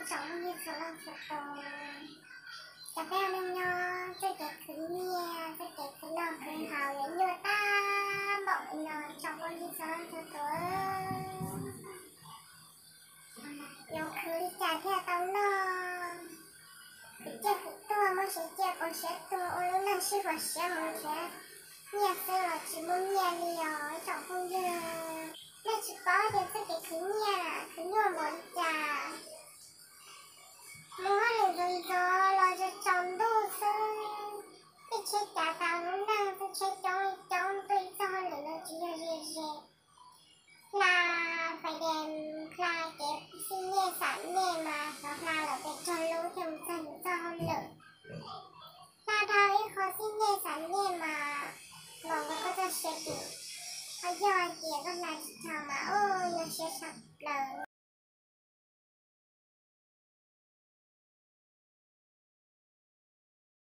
Tsoom phooj ywg txhua leej txhua tus, cov peb ua neej nyob txoj kev khwv nyiaj, txoj kev khwv noj khwv haus yuav nyuaj tag npaum li no, tsoom phooj ywg txhua leej txhua tus, yuav khwv li cas thiaj tau noj? Khwv ciaj khwv tuag, muab siav ciaj pauv siav tuag, ua lub neej sib huas siav mus nrhiav nyiaj xwb los tsis muaj nyiaj li os ib tsoom phooj ywg. Nej tsis paub tias txoj kev khwv nyiaj khwv nyuaj npaum li cas. Mus hauj lwm ntxov ntxov los tsaus ntuj xwb, tej tsheb cav tas lub neej, tej tsheb coob coob, tuaj ib txoj hauj lwm no tsis yog ze ze. Hla fais des, hla kev xij nyej xam nyej mas xyov hla lawm pes tsawg lub thiaj mus txog nws txoj hauj lwm. Hla dhau ib qho xij nyej xam nyej mas los ua koj txoj sia tim. Ho yog hais tias koj hla tsis dhau mas ua yog siab tshaj plaws.